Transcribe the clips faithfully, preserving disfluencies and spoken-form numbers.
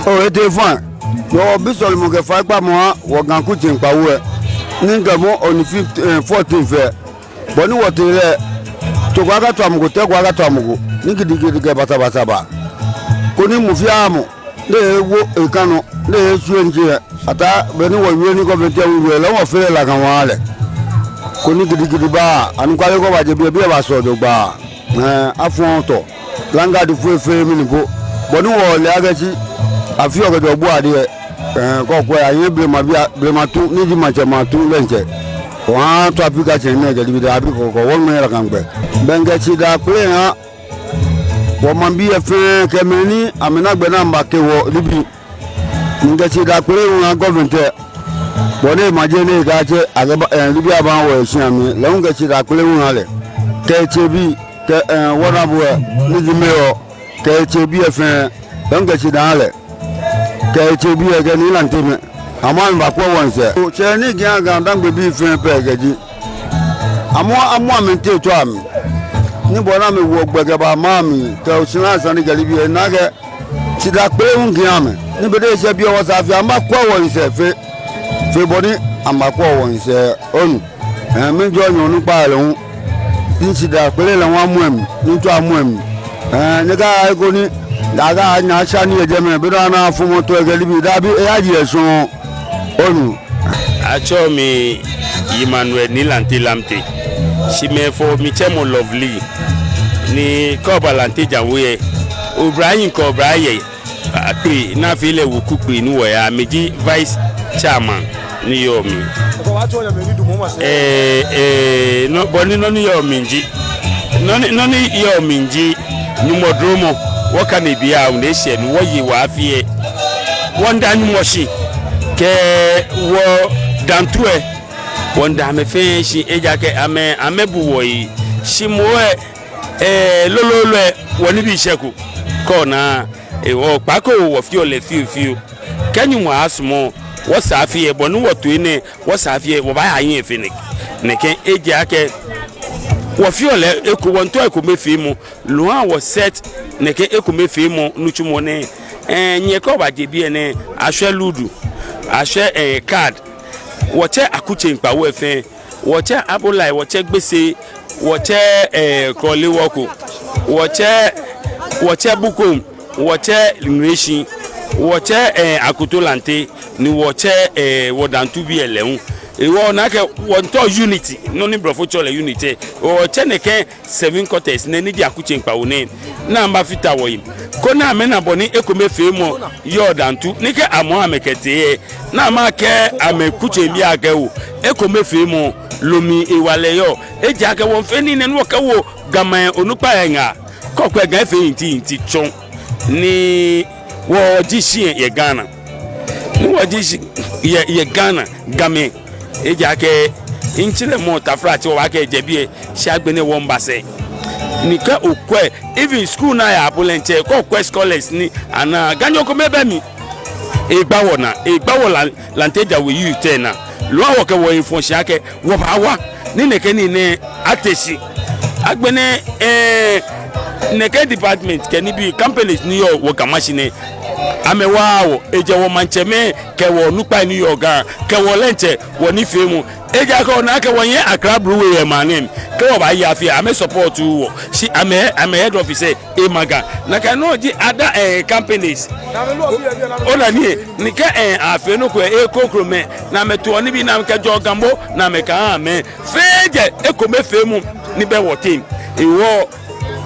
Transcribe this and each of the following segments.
Oo, etee fine. Wɔbi sɔlemɔ kɛ faikpamɔ aha wɔ Ga Akutsei kpawo lɛ. Ni kɛmɔ on the fifth, eh, fourteenth lɛ, bɔ ni wɔtee lɛ, tso ko akatswa mɔ ko, tɛ ko akatswa mɔ ko. Ni gidigidi kɛ basabasa aba. Koni mɔ fɛɛ mɔ ni ewo ekã nɔ, ni eshwie ntsɛ. Ataa, bɔ ni wɔwie ni government lɛ wie lɛ, wɔfee lɛ nakai wɔha lɛ. Koni gidigidi aba, anɔkwale kɛbaje biɛ, biɛ baasɔ jogbaŋŋ. Ɛɛ, afɔŋ tɔ. Landguard fɛɛ fɛɛ mli ni po. Bɔ ni wɔle akɛ shi afeɔ kɛjɛ obu adiɛ. Ɛɛ, kɔkɔɛ, anyɛ blema bii, blema tu, ni ji maŋtsɛ maŋ tu lɛ ntsɛ. Wɔha tɔ api ka tsɛ nɛɛ kɛ diɛŋtsɛ abi kɔkɔ, wɔŋmɛ nakai gbɛ. Bɛŋkɛ shidaa kpele ha wɔmaŋbii lɛ fɛɛ kɛ mɛi ni amɛna gbɛ ni amɛbake wɔ nibii. Miŋkɛ shidaa kpele hu ha government lɛ. Bɔ ni maje ni ekɛɛ akɛ, ɛɛ, nibii aba wɔ shia mli. Lɛ hu miŋkɛ shidaa kpele hu ha lɛ. Kɛ etsɛbii, kɛ, ɛɛ, wɔnaabu lɛ, ni ji mayor, kɛ etsɛbii lɛ fɛɛ, lɛ hu miŋkɛ shidaa ha lɛ. Kɛ etsɛbii lɛ kɛ Nii Lante mɛi. Amɛ amɛbakwɛ wɔsɛɛ. Otsɛ ni Ga, GaDangme bii fɛɛ pɛ kɛji. Amɛ, amɛ amɛtee tswa mli. Ni bɔ ni amɛwo gbɛ kɛba maŋ mli, kɛ oshara sane kɛ nibii lɛ, nakai shidaa kpele hu miŋkɛ ha amɛ. Ni be ni eshɛ biɛ wɔsɛɛ fɛɛ, amɛbakwɛ wɔsɛɛ fɛɛ. Fɛɛ bɔ ni amɛbakwɛ wɔsɛɛ, onu. Ɛɛ, miijɔɔ nyɛ onukpai lɛ hu. Ni shidaa kpele lɛ hu amɔ mli, ni tswa amɔ mli. Ɛɛ, ni kɛ eko ni, ni akɛ anyɛ ashɛ nii yɛ jɛmɛ, be dani afɔmɔ tɔ kɛ nibii, dabi, eyaji yɛ shɔŋŋ. Onu. Atsɛɔ mi Emmanuel Nii Lante Lamptey. Shi mɛi fɔɔ mi tsɛmɔ Lovely. Ni kɛ oba Lante Djan We lɛ, oblayoo kɛ oblayɛ akpe, ni afee lɛ weku kpe ni wɔyaa, mi ji vice chairman ni yɔɔ mli. Ɛɛ, ɛɛ, nɔ, bɔ ni nɔ ni yɔɔ mli ji, nɔ ni, nɔ ni yɔɔ mli ji, Nyɔŋmɔ duromɔ, wɔkane biɛ aahu ni eshɛ ni wɔye wɔ afi lɛ. Wɔmiida Nyɔŋmɔ shi, kɛ wɔ Dantu lɛ, wɔmiida amɛ fɛɛ shi, ejaakɛ amɛ, amɛbu wɔ yi. Shi moŋ lɛ, ɛɛ, lolo lɛ, wɔnibii shɛko. Kɛ ona, ɛɛ, wɔ kpaako wɔfeɔ lɛ fiofio. Kɛ Nyɔŋmɔ sumɔ, wɔsɛɛ afi lɛ, bɔ ni wɔto enɛ, wɔsɛɛ afi lɛ, wɔbaaya hiɛ fe nɛkɛ, nɛkɛ, ejaakɛ wɔfeɔ lɛ eko, wɔmiitao ekomefeemɔ, loo wɔ set nɛkɛ ekomefeemɔ nitsumɔ nɛɛ. Ɛɛ, nyɛ kɛ obaje biɛ nɛɛ, ashwɛ ludu, ashwɛ, ɛɛ, card, wɔtsɛ Akutsei kpawo lɛ fɛɛ, wɔtsɛ Abolai, wɔtsɛ Gbese, wɔtsɛ, ɛɛ, Kɔle Wɔko, wɔtsɛ, wɔtsɛ Bukom, wɔtsɛ Ŋleshi, wɔtsɛ, ɛɛ, Akoto Lante, ni wɔtsɛ, ɛɛ, wɔ Dantu bii lɛ hu. Ehewɔ nakai wɔmiitao unity, nɔ ni blɔfo tsɛɔ lɛ unity. Wɔtsɛ nɛkɛ seven quarters nɛɛ ni ji Akutsei kpawo nɛɛ, ni amɛbafata wɔhe, koni amɛna bɔ ni ekomefeemɔ yɔɔ Dantu, ni kɛ amɔ amɛkɛtee lɛ, ni amɛkɛɛ amɛ Akutsei bii akɛ oo, ekomefeemɔ lɛ mli hewalɛ yɔɔ. Ejaakɛ wɔmiifee nii nɛɛ ni wɔkɛwo Gamɛi onukpai lɛ aŋaa. Kɔkɔɛ, Ga efee yinti yinti tsɔ. Ni wɔji shi yɛ Ghana. Ni wɔji shi yɛ, yɛ Ghana, Gamɛi. Ejaakɛ, mitsɛlɛ mɔ taflatsɛ, wɔbaakɛɛ jɛ biɛ, shi agbɛnɛ wɔmiiba sɛɛ. Ni kɛ okwɛ, even school ni ayaa po lɛ ntsɛ, kɛ okwɛ scholars ni anaa, Ganyo kome bɛ mli. Egba wɔnaa, egba wɔ La-, Lante Djan We youth lɛ naa. Loo wɔkɛ wɔhe fɔɔ shi akɛ wɔbaawa, ni nɛkɛ nii nɛɛ ate shi. Agbɛnɛ, ɛɛ, nɛkɛ department kɛ nibii, companies ni yɔɔ wɔ Ga Mashie nɛɛ, amɛwaaa wɔ, ejɛ wɔ maŋtsɛmɛi kɛ wɔ onukpai ni yɔɔ Ga, kɛ wɔ lɛ ntsɛ, wɔnifeemɔ. Ejaakɛ ona akɛ wɔyɛ Accra Brewery yɛ maŋ nɛɛ mli, kɛ wɔbaaye afi lɛ, amɛ support wɔ, shi amɛ, amɛ head office lɛ ema Ga. Nakai nɔŋŋ ji other, ɛɛ, companies. Ona nii, ni kɛ, ɛɛ, afee nɔ ko lɛ, ekroko mɛi, ni amɛtoɔ nibii ni amɛkɛjɛɔ Gamɛi, ni amɛkɛhaa amɛ. Fɛɛ jɛ ekomefeemɔ ni bɛ wɔteŋ. Ehewɔ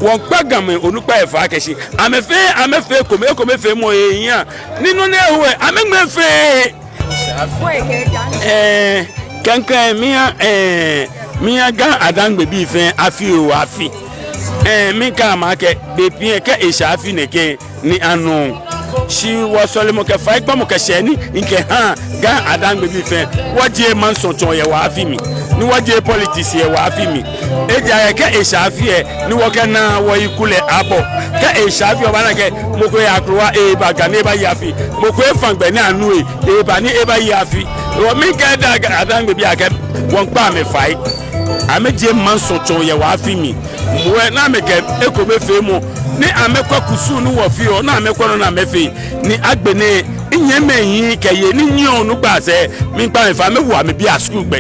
wɔmiikpa Gamɛi onukpai lɛ fai akɛ shi amɛ fɛɛ, amɛfee ekome, ekomefeemɔ lɛ hiaa. Ni nɔ ni eho lɛ, amɛŋmɛɛ fɛɛ. Ɛɛ, klɛŋklɛŋ, miiha, ɛɛ, miiha Ga Adangbe bii fɛɛ afi oo afi. Ɛɛ, miikɛɛ amɛ akɛ, be pii lɛ kɛ eshɛ afi nɛkɛ, ni anɔ. Shi wɔsɔlemɔ kɛ faikpamɔ kɛ shɛɛ ni mikɛhaa Ga Adangbe bii fɛɛ, wɔjie maŋsɔɔtsɔɔ yɛ wɔ afi mli, ni wɔjie politics yɛ wɔ afi mli. Ejaakɛ kɛ eshɛ afi lɛ, ni wɔkɛna wɔyi kulɛ abɔ. Kɛ eshɛ afi lɛ obaana akɛ mɔ ko yɛ akrowa eba Ga ni ebaye afi. Mɔ ko efã gbɛ ni anu lɛ, eba ni ebaye afi. Ehewɔ miikɛɛ Ga Adangbe bii akɛ, wɔmiikpa amɛ fai. Amɛjie maŋsɔɔtsɔɔ yɛ wɔ afi mli. Moŋ lɛ ni amɛkɛ ekomefeemɔ ni amɛkwɛ kusum ni wɔfeɔ, ni amɛkwɛ nɔ ni amɛfee, ni agbɛnɛ nyɛmimɛi kɛ yei ni nyiɛɔ onukpai sɛɛ, miikpa amɛ fai, amɛwo amɛbii askul gbɛ.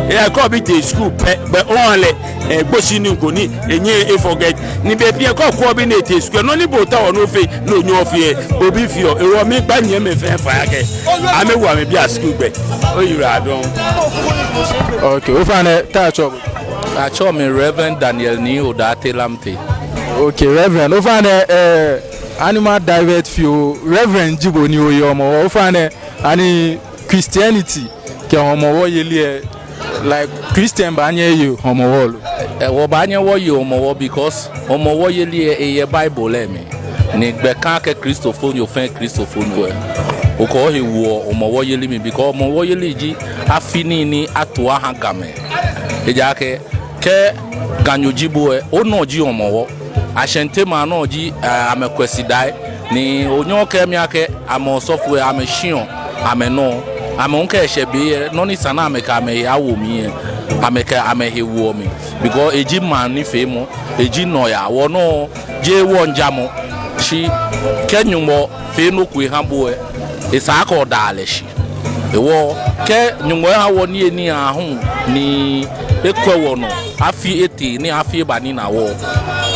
Eya kɛ obi tee skul pɛ, gbɛ oha lɛ, eh, gboshinii ko ni enyɛɛɛ e-forget. Ni bei pii lɛ kɛ okwɛ obi ni etee skul lɛ, nɔ ni bo otaoɔ ni ofee, ni onyɛɛɛ ofee lɛ, obi feɔ. Hewɔ miikpa nyɛmimɛi fɛɛ fai akɛ amɛwo amɛbii askul gbɛ. Oyiwaladɔŋŋ. Okay, ofainɛ, te atsɛɔ bo? Atsɛɔ mi Reverend Daniel Nii Odartey Lamptey. Okay, Reverend, ofainɛ, eh, ani ma-divert fioo, Reverend ji bo ni oye Hɔmɔwɔ, ofainɛ, ani Christianity kɛ Hɔmɔwɔ yeli lɛ, like, Christian baanyɛ eye Hɔmɔwɔ lo? Eh, wɔbaanyɛ wɔye Hɔmɔwɔ because Hɔmɔwɔ yeli lɛ, eyɛ Bible lɛ mli. Ni gbɛ kã akɛ Kristofonyo fɛɛ Kristofonyo lɛ, okɛ ohe woɔ Hɔmɔwɔ yeli mli, because Hɔmɔwɔ yeli ji afi nii ni ato aha Gamɛi. Ejaakɛ kɛ Ganyo ji bo lɛ, onɔ ji Hɔmɔwɔ. Ashanti maŋ nɔ ji, eh, amɛkwɛshi dai. Ni onyɛŋ okɛɛ mi akɛ amɛ osɔfoi lɛ, amɛshiɔ amɛnɔ. Amɛ hu kɛ eshɛ be lɛ, nɔ ni sa ni amɛkɛ amɛhe awo mli lɛ, amɛkɛ amɛhe woɔ mli. Because eji maŋ nifeemɔ, eji nɔyaa, wɔnɔ jeee wɔŋjamɔ. Shi kɛ Nyɔŋmɔ fee nɔ ko eha bo lɛ, esa akɛ oda lɛ shi. Hewɔ kɛ Nyɔŋmɔ eha wɔ niyenii aahu ni ekwɛ wɔnɔ, afi etee ni afi eba nina wɔ,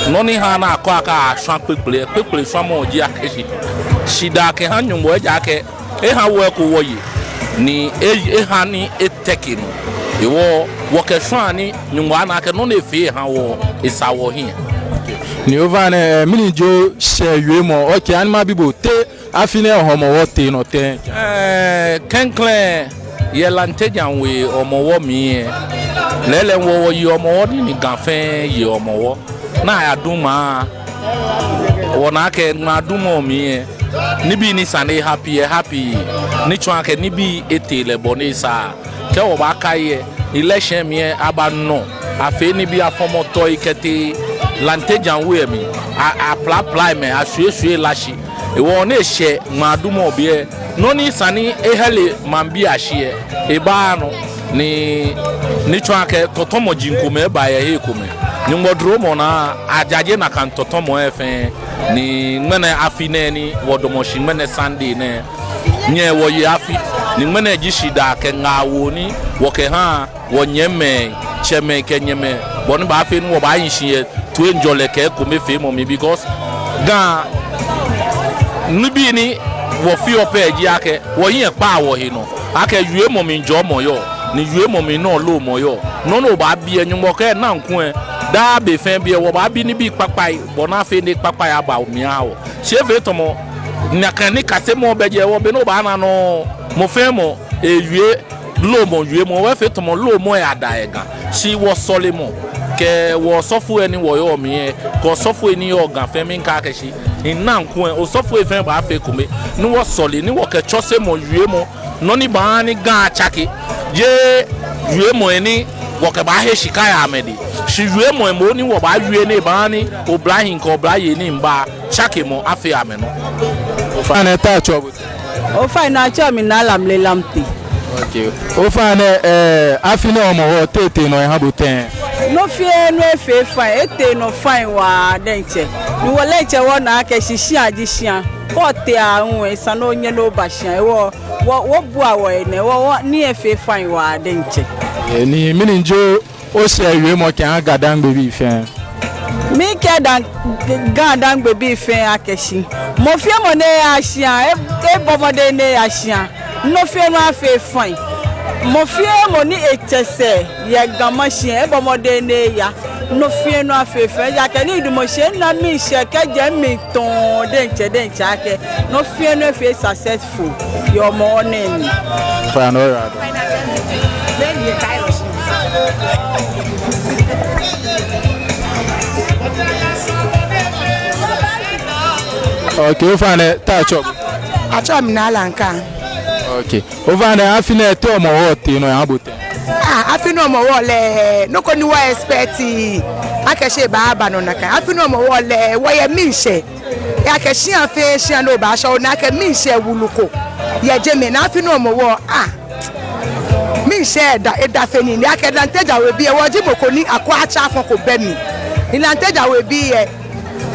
nɔ ni ha ni akɛɔ akɛ ashwa kpekple, kpekple shwamɔ ji akɛ shi, shidaa kɛha Nyɔŋmɔ, ejaakɛ eha wɔ eko wɔye, ni e-, eha ni eteke nɔ. Hewɔ wɔkɛshwaa ni Nyɔŋmɔ ana akɛ nɔ ni efee eha wɔ, esa wɔhiɛ. Ni ofainɛ, eh, mɛni ji oshɛɛ wiemɔ? Okay, ani mabi bo, te afi nɛɛ Hɔmɔwɔ tee nɔ tɛŋŋ? Eh, klɛŋklɛŋ, yɛ Lante Djan We Hɔmɔwɔ mli lɛ, lɛɛlɛŋ wɔ wɔye Hɔmɔwɔ ni, ni Ga fɛɛ ye Hɔmɔwɔ. Ni ayadu ŋmaa, wɔna akɛ ŋmaadumɔ mli lɛ, nibii ni sa ni e-happen lɛ, e-happen. Ni tsɔɔ akɛ nibii etee lɛ bɔ ni esa. Kɛ wɔbaakai lɛ, election mli lɛ, abanɔ, afee nibii, afɔmɔ tɔi kɛtee Lante Djan We lɛ mli, a-, aplapla mɛi, ashwieshwie lashi. Hewɔ ni eshɛ ŋmaadumɔ be lɛ, nɔ ni sa ni ehɛle maŋbii ashi lɛ, ebaaa nɔ. Ni, ni tsɔɔ akɛ tɔtɔmɔ jiŋ komɛi eba yɛ hei komɛi. Nyɔŋmɔ duromɔ naa, ajaje nakai tɔtɔmɔ lɛ fɛɛ. Ni ŋmɛnɛ afi nɛɛ ni wɔdamɔ shi ŋmɛnɛ Sunday nɛɛ, nyɛ wɔye afi. Ni ŋmɛnɛ ji shidaa kɛ ŋaawoo ni wɔkɛhaa wɔnyɛmimɛi, tsɛmɛi kɛ nyɛmɛi, bɔ ni baafee ni wɔbaahi shi yɛ toiŋjɔlɛ kɛ ekomefeemɔ mli, because Ga nibii ni wɔfeɔ pɛ ji akɛ wɔhiɛ kpaa wɔhe nɔ akɛ wiemɔ mli jɔɔmɔ yɔɔ, ni wiemɔ mli nɔŋŋ loomɔ yɔɔ. Nɔ ni obaabi lɛ, Nyɔŋmɔ kɛɛ naŋ kulɛ, daa be fɛɛ be lɛ wɔbaabi nibii kpakpai, bɔ ni afee ni ekpakpai aba mli aha wɔ. Shi efee tamɔ nakai nikasemɔ bɛ jɛmɛ, be ni obaana nɔŋŋ, mɔ fɛɛ mɔ ewie loomɔ wiemɔ, efee tamɔ loomɔ lɛ ada yɛ Ga. Shi wɔsɔlemɔ kɛ wɔ osɔfoi ni wɔyɔɔ mli lɛ, kɛ osɔfoi ni yɔɔ Ga fɛɛ, miikɛɛ akɛ shi, naŋ kulɛ osɔfoi fɛɛ baafee ekome, ni wɔsɔle, ni wɔkɛ tsɔsemɔ wiemɔ, nɔ ni baaha ni Ga atsake. Jeee wiemɔi ni wɔkɛbaahe shika yɛ amɛdɛŋ, shi wiemɔi moŋ ni wɔbaawie ni baaha ni oblahii kɛ oblayei ni baatsake mɔ afee amɛnɔ. Ofainɛ, te atsɛɔ bo? Ofainɛ, atsɛɔ mi Naa Lamle Lamptey. Okay. Ofainɛ, eh, afi nɛɛ Hɔmɔwɔ, te etee nɔ eha bo tɛŋŋ? Nɔ fɛɛ nɔ efee fine, etee nɔ fine waa diɛŋtsɛ. Ni wɔ diɛŋtsɛ wɔna akɛ shi shia ji shia. Kɛ otee aahu lɛ, esa ni onyɛ ni oba shia. Hewɔ wɔ, wɔbua wɔhe naa, wɔ, wɔ, nii efee fine waa diɛŋtsɛ. Eh, ni mɛni ji oshɛɛ wiemɔ kɛha Ga-Dangme bii fɛɛ? Miikɛɛ Dang-, Ga-Dangme bii fɛɛ akɛ shi, mɔ fɛɛ mɔ ni eyaa shia, e-, ebɔ mɔdɛŋ ni eya shia. Nɔ fɛɛ nɔ afee fine. Mɔ fɛɛ mɔ ni etsɛ sɛɛ yɛ Ga Mashi, ebɔ mɔdɛŋ ni eya. Nɔ fɛɛ nɔ afee fine. Ejaakɛ nidumɔ shi ena miishɛɛ kɛjɛ mli tɔɔ diɛŋtsɛ diɛŋtsɛ akɛ nɔ fɛɛ nɔ efee successful yɛ Hɔmɔwɔ nɛɛ mli. Fine, alright. Okay, ofainɛ, te atsɛɔ bo? Atsɛɔ mi Naa Lanka. Okay. Ofainɛ, afi nɛɛ, te Hɔmɔwɔ tee nɔ eha bo tɛŋŋ? Ah, afi nɛɛ Hɔmɔwɔ lɛ, nɔ ko ni wɔ-expect akɛ shi ebaaba nɔ nakai. Afi nɛɛ Hɔmɔwɔ lɛ, wɔyɛ miishɛɛ. Ejaakɛ shia fɛɛ shia ni obaashɛ, onaa akɛ miishɛɛ wulu ko yɛ jɛmɛ. Ni afi nɛɛ Hɔmɔwɔ, ah, miishɛɛ eda, eda fe nii. Ni akɛ Lante Djan We bii lɛ, wɔji mɔ ko ni akɔ atsa fɔ ko bɛ mli. Ni Lante Djan We bii lɛ,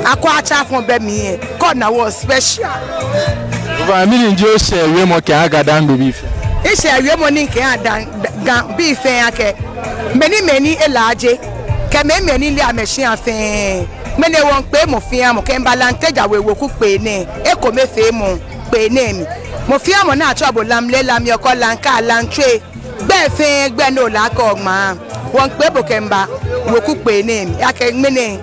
Akɔ atsɛ afɔ bɛ mli yɛ. Kɔ na wɔ special. Ofainɛ, mɛni ji oshɛɛ wiemɔ kɛha Ga-Dangme bii fɛɛ? Mishɛɛ wiemɔ ni mikɛha Ga, Ga bii fɛɛ akɛ, mɛi ni, mɛi ni elaaje, kɛ mɛi, mɛi ni leee amɛshia fɛɛ, ŋmɛnɛ wɔmiikpee mɔ fɛɛ mɔ kɛmiiba Lante Djan We weku kpee nɛɛ, ekomefeemɔ kpee nɛɛ mli. Mɔ fɛɛ mɔ ni atsɛɔ bo Lamle, Lamyɔkɔ, Lanka, Lantswe, gbɛi fɛɛ gbɛi ni ole akɛ oŋma, wɔmiikpee bo kɛmiiba weku kpee nɛɛ mli. Ejaakɛ ŋmɛnɛ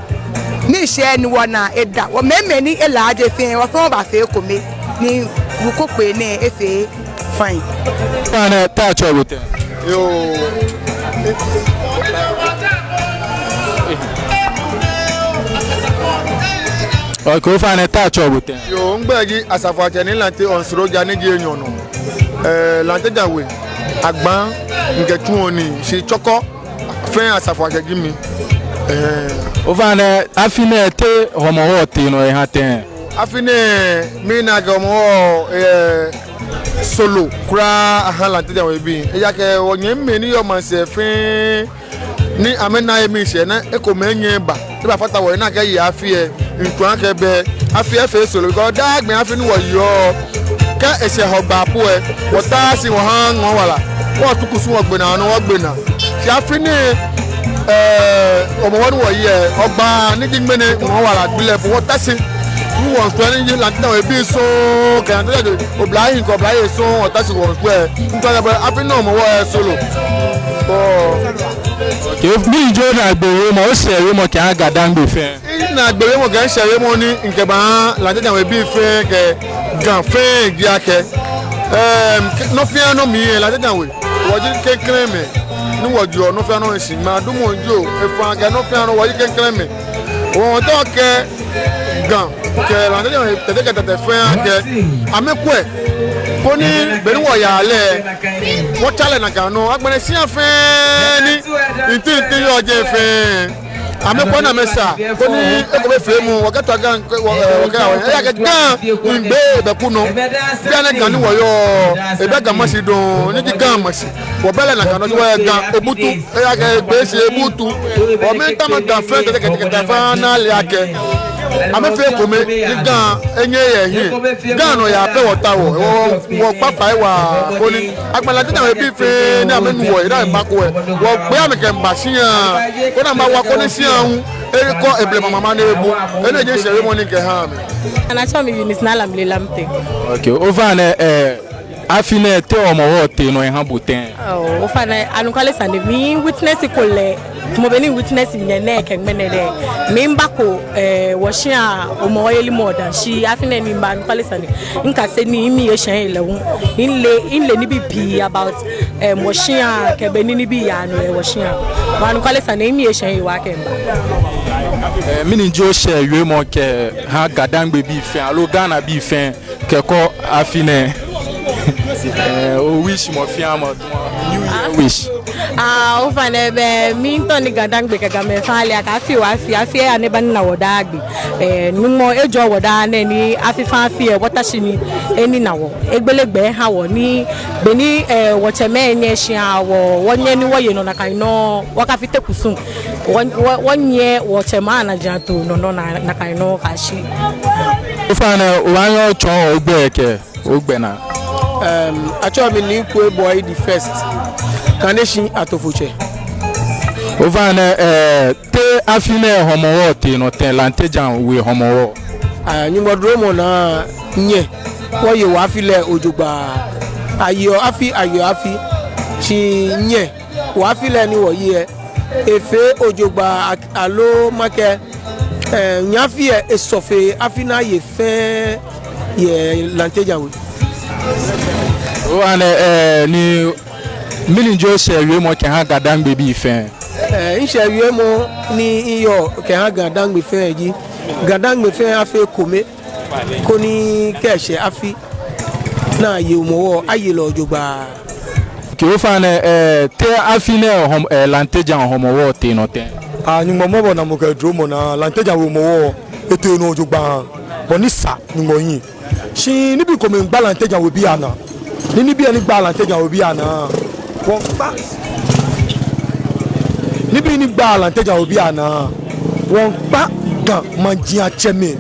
miishɛɛ ni wɔna eda, wɔmɛi, mɛi ni elaaje fɛɛ, wɔ fɛɛ wɔbafee ekome ni weku kpee nɛɛ efee fine. Ofainɛ, te atsɛɔ bo tɛŋŋ? Yoo. Ok, ofainɛ, te atsɛɔ bo tɛŋŋ? Yoo, migbɛi ji Asafoatsɛ Nii Lante Ɔnsro Ja ni ji enyɔ nɔ. Ɛɛ, Lante Djan We, Agbaŋ, mikɛtsuɔ nii, shi Chorkor fɛɛ Asafoatsɛ ji mi. Ɛɛ. Ofainɛ, afi nɛɛ te Hɔmɔwɔ tee nɔ eha tɛŋŋ? Afi nɛɛ, mina akɛ Hɔmɔwɔ, ɛɛ, solo kwraa aha Lante Djan We bii. Ejaakɛ wɔnyɛmimɛi ni yɔɔ maŋsɛɛ fɛɛ ni amɛna he miishɛɛ, ni ekomɛi nyɛɛɛ eba, ebafata wɔhe ni akɛye afi lɛ, ŋtsɔɔ akɛ bɛ afi lɛ efee solo, because daa gbi afi ni wɔyeɔ, kɛ eshɛ Hɔgbaa po lɛ, wɔtaa shi wɔhaa ŋɔɔ wala, wɔtu kusum wɔgbe naa nɔ wɔgbe naa. Shi afi nɛɛ, ɛɛ, Hɔmɔwɔ ni wɔye lɛ, Hɔgbaa ni ji ŋmɛnɛ ŋɔɔ wala gbi lɛ po wɔta shi. Ni wɔŋtsɔɔ ni ji Lante Djan We bii sɔŋŋ, kɛ Lante Djan We oblahii kɛ oblayei sɔŋŋ wɔta shi wɔŋtsɔɔ. Ŋtsɔɔ akɛ bɛ afi nɛɛ Hɔmɔwɔ lɛ solo. Bɔɔ. Ok, mɛni ji onaagbee wiemɔ, oshɛɛ wiemɔ kɛha Ga-Dangme fɛɛ? Minaagbee wiemɔ kɛ mishɛɛ wiemɔ ni mikɛbaaha Lante Djan We bii fɛɛ kɛ Ga fɛɛ ji akɛ, ɛm, kɛ, nɔ fɛɛ nɔ mli lɛ, Lante Djan We, wɔji klɛŋklɛŋ mɛi ni wɔjɔɔ nɔ fɛɛ nɔ shishi. Ŋmaadumɔ jio, efaa kɛ nɔ fɛɛ nɔ, wɔji klɛŋklɛŋ mɛi. Wɔtaoɔ akɛ Ga kɛ Lante Djan We tɛtɛ kɛ tɛtɛ fɛɛ akɛ amɛkwɛ, koni be ni wɔyaa lɛ, wɔtsa lɛ nakai nɔŋŋ. Agbɛnɛ shia fɛɛ ni ntintin yɔɔ jɛi fɛɛ, amɛkwɛ ni amɛsaa, koni ekomefeemɔ, wɔkɛto Ga, wɔ, ɛ, wɔkɛya wɔ. Ejaakɛ Ga miigbee bɛ ku nɔ. Bianɛ Ga ni wɔyɔɔ, ebɛ Ga Mashie dɔŋŋ, ni ji Ga Mashie. Wɔbɛ lɛ nakai nɔŋŋ, wɔyɛ Ga obutu. Ejaakɛ egbee shi ebutu. Wɔmiitao Ga fɛɛ tɛtɛ kɛ tɛtɛ fɛɛ ana ale akɛ amɛfee ekome ni Ga enyɛ eye hiɛ. Ga nɔyaa pɛ wɔtaoɔ. Wɔ, wɔ, wɔkpa fai waa koni agbɛnɛ Lante Djan We bii fɛɛ ni amɛnu wɔhe ni amɛbako lɛ, wɔgbee amɛ kɛmiiba shia, koni amɛbawa koni shia hu ekɔ eblema mama ni ebu. Enɛ ji mishɛɛ wiemɔ ni mikɛhaa amɛ. Atsɛɔ mi Eunice Naa Lamle Lamptey. Ok, ofainɛ, ɛɛ, afi nɛɛ te Hɔmɔwɔ tee nɔ eha bo tɛŋŋ? Oh, ofainɛ, anɔkwale sane, mi witness ko lɛ, tamɔ bɔ ni witness nyɛ nɛɛ kɛ ŋmɛnɛ lɛ. Mibako, eh, wɔshia Hɔmɔwɔ yelimɔ dã, shi afi nɛɛ ni miba, anɔkwale sane, mikase nii, mimii eshɛ he lɛ hu. Mile, mile nibii pii about, eh, wɔshia kɛ bɔ ni nibii yaa nɔ yɛ wɔshia. Bɔ anɔkwale sane, mimii eshɛ he waa kɛ miba. Eh, mɛni ji oshɛɛ wiemɔ kɛha Ga-Dangme bii fɛɛ, aloo Ghana bii fɛɛ, kɛkɔ afi nɛɛ. Eh, o wish mɔ fɛɛ mɔ New Year wish. Ah, ofainɛ, bɛ, miitao ni Ga-Dangme kɛ Gamɛi fɛɛ ale akɛ afi oo afi, afi aya ni eba nina wɔ daa gbi. Eh, Nyɔŋmɔ ajɔɔ wɔ daa nɛɛ ni afi fɛɛ afi lɛ wɔta shi ni enina wɔ. Egbele gbɛ eha wɔ ni be ni, eh, wɔtsɛmɛi nyɛ shia wɔ, wɔnyɛ ni wɔye nɔ nakai nɔŋŋ, wɔkafite kusum. Wɔ, wɔ, wɔnyɛ wɔtsɛmɛi anajiaŋ too nɔ nɔ na, nakai nɔŋŋ kɛyashi. Ofainɛ, obaanyɛ otsɔɔ ogbɛi kɛ ogbɛnaa? Ehm, atsɛɔ mi Nii Kwei Boye the first, Kaneshie Atofotsɛ. Ofainɛ, eh, te afi nɛɛ Hɔmɔwɔ tee nɔ tɛŋŋ, Lante Djan We Hɔmɔwɔ? Ah, Nyɔŋmɔ dromɔ naa nyɛ, wɔye wɔ afi lɛ ojogbaŋŋ. Ayeɔ afi, ayeɔ afi. Shi nyɛ, wɔ afi lɛ ni wɔye lɛ, efee ojogbaŋŋ ak-, aloo makɛɛ, eh, nyɛ afi lɛ esɔ fe afi ni aye fɛɛ yɛ Lante Djan We. Ofainɛ, eh, ni mɛni ji oshɛɛ wiemɔ kɛha Ga-Dangme bii fɛɛ? Eh, mishɛɛ wiemɔ ni miyɔɔ kɛha Ga-Dangme fɛɛ ji, Ga-Dangme fɛɛ afee ekome, koni kɛ eshɛ afi ni aye Hɔmɔwɔ, aye lɛ ojogbaŋŋ. Ok, ofainɛ, eh, te afi nɛɛ Hɔm-, eh, Lante Djan Hɔmɔwɔ tee nɔ tɛŋŋ? Ah, Nyɔŋmɔ mɔbɔnalɛ kɛ dromɔ naa, Lante Djan We Hɔmɔwɔ etee nɔ ojogbaŋŋ. Bɔ ni sa Nyɔŋmɔ hiɛ. Shi nibii komɛi miigba Lante Djan We bii anaa. Ni nibii ni gba Lante Djan We bii anaa, wɔmiikpa. Nibii ni gba Lante Djan We bii anaa, wɔmiikpa Ga majiatsɛmɛi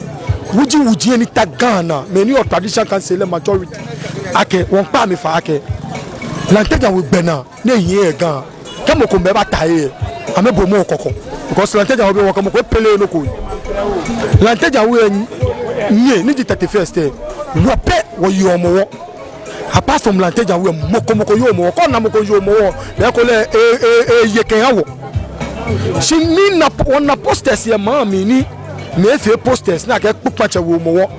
wuji wuji ni ta Ga naa, mɛi ni yɔɔ traditional council lɛ majority, akɛ wɔmiikpa amɛ fai akɛ Lante Djan We gbɛnaa ni ehiɛ yɛ Ga. Kɛ mɔ ko miiba ta he lɛ, amɛbo mɔ kɔkɔ. Because Lante Djan We, wɔkɛ mɔ ko epeleee nɔ ko he. Lante Djan We lɛ, nyɛ ni ji thirty-first lɛ, wɔ pɛ wɔyeɔ Hɔmɔwɔ. Apart from Lante Djan We, mɔ ko mɔ ko yeee Hɔmɔwɔ. Kɛ ona mɔ ko yeɔ Hɔmɔwɔ, belɛ ekolɛ e, e, e, eye kɛha wɔ. Shi mina po-, wɔna posters yɛ maŋ mli ni mɛi efee posters ni akɛɛ Kpokpatsɛ We Hɔmɔwɔ.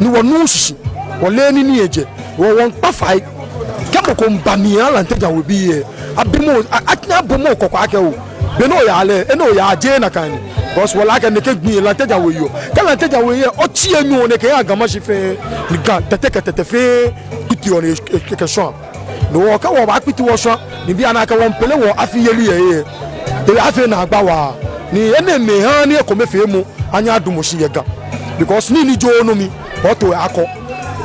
Ni wɔnuuu shishi, wɔleee nii ni ejɛ, wɔ, wɔmiikpa fai. Kɛ mɔ ko miiba mli aha Lante Djan We bii lɛ, abi mɔ, a, a, abo mɔ kɔkɔ akɛ oo, be ni oyaa lɛ, enɛ oyaa jeee nakai ni. Because wɔle akɛ nɛkɛ gbi lɛ Lante Djan We yeɔ. Kɛ Lante Djan We yeɔ, otsi enyɔ ni ekɛha Ga Mashi fɛɛ, ni Ga tɛtɛ kɛ tɛtɛ fɛɛ kpitiɔ ni e, e, ekɛshwaa. No hewɔ kɛ wɔbaakpiti wɔshwa, ni bianɛ akɛ wɔmiipele wɔ afi yeli lɛ, e, e, afee naagba waa. Ni enɛɛmɛi haa ni ekomefeemɔ anyɛ adamɔ shi yɛ Ga. Because nii ni jooo nɔ mli, wɔto akɔ.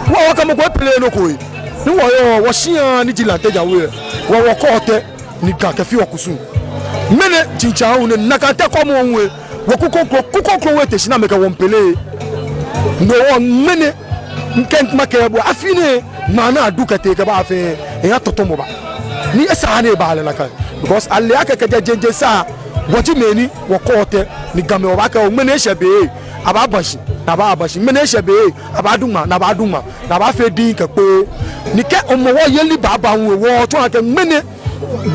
Wɔ, wɔkɛ mɔ ko epeleee nɔ ko he. Ni wɔyɔɔ, wɔshia ni ji Lante Djan We lɛ, wɔ, wɔkɔɔ tɛ ni Ga kɛfeɔ kusum. Ŋmɛnɛ tsintsa hu nɛ, nakai tɛ kɔmɔ hu lɛ, wɔ kukroko, kukroko We te shi ni amɛkɛ wɔ miipele. No hewɔ ŋmɛnɛ, mikɛɛ makɛɛ bo, afi nɛɛ, ŋmaa ni adu kɛtee kɛba fɛɛ, eha tɔtɔmɔ ba. Ni esaaa ni eba lɛ nakai. Because ale akɛ kɛjɛ jeŋ jeŋ sa, wɔji mɛi ni wɔkɔɔ tɛ ni Gamɛi wɔbaakɛɛ oo, ŋmɛnɛ eshɛ be, abaaba shi, ni abaaba shi. Ŋmɛnɛ eshɛ be, abaadu ŋmaa, ni abaadu ŋmaa, ni abaafee diŋŋ kɛ kpoo. Ni kɛ Hɔmɔwɔ yeli baaba hu lɛ, wɔtsɔɔ akɛ ŋmɛnɛ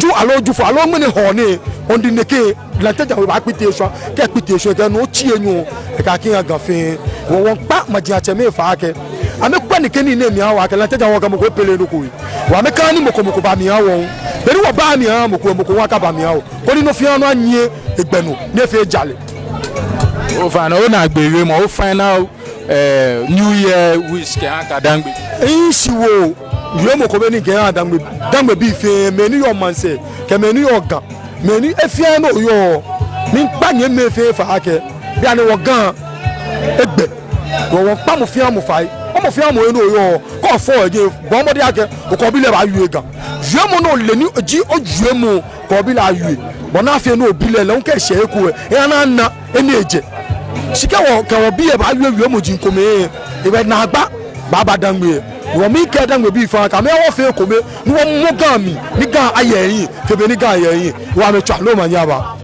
Ju aloo Jufɔ aloo ŋmɛnɛ Hɔɔ nɛɛ, on the nɛkɛ, Lante Djan We baakpiti eshwa, kɛ ekpiti eshwa, kɛ no otsi enyɔ, ekɛɛ akɛ eha Ga fɛɛ. Wɔ, wɔmiikpa majiatsɛmɛi fai akɛ amɛkwɛ nɛkɛ nii nɛɛ mli aha wɔ akɛ Lante Djan We, wɔkɛ mɔ ko epeleee nɔ ko he. Wɔ, amɛkaha ni mɔ ko mɔ ko ba mli aha wɔ. Be ni wɔba mli aha mɔ ko, mɔ ko hu akaba mli aha wɔ. Koni nɔ fɛɛ nɔ anyiɛ egbɛ nɔ, ni efee jalɛ. Ofainɛ, onaagbee wiemɔ, o final, eh, New Year wish kɛha Ga-Dangme. Mishi woo wiemɔ ko bɛ ni mikɛha Dangme, Dangmebii fɛɛ, mɛi ni yɔɔ maŋsɛɛ kɛ mɛi ni yɔɔ Ga, mɛi ni he fɛɛ he ni oyɔɔ, miikpa nyɛmɛi fɛɛ fai akɛ bianɛ wɔ Ga egbɛ. Wɔ, wɔmiikpa mɔ fɛɛ mɔ fai. Mɔ fɛɛ mɔ he ni oyɔɔ, kɛ ofɔ eje, bɔɔ mɔdɛŋ akɛ okɛ obi lɛ baawie Ga. Wiemɔ ni ole ni ji owiemɔ, kɛ obi lɛ awie. Bɔ ni afee ni obi lɛ, lɛ hu kɛ eshɛ he ko lɛ, eha ni ana he ni ejɛ. Shi kɛ wɔ, kɛ wɔbii lɛ baawie wiemɔi komɛi lɛ, ebɛ naagba baaba Dangme lɛ. Wɔ, miikɛɛ Dangmebii fɛɛ akɛ amɛha wɔfee ekome, ni wɔmɔ Ga mli, ni Ga aya ehiɛ fe be ni Ga yɛ ehiɛ. Wɔ, amɛtswaa lɛ omanye aba.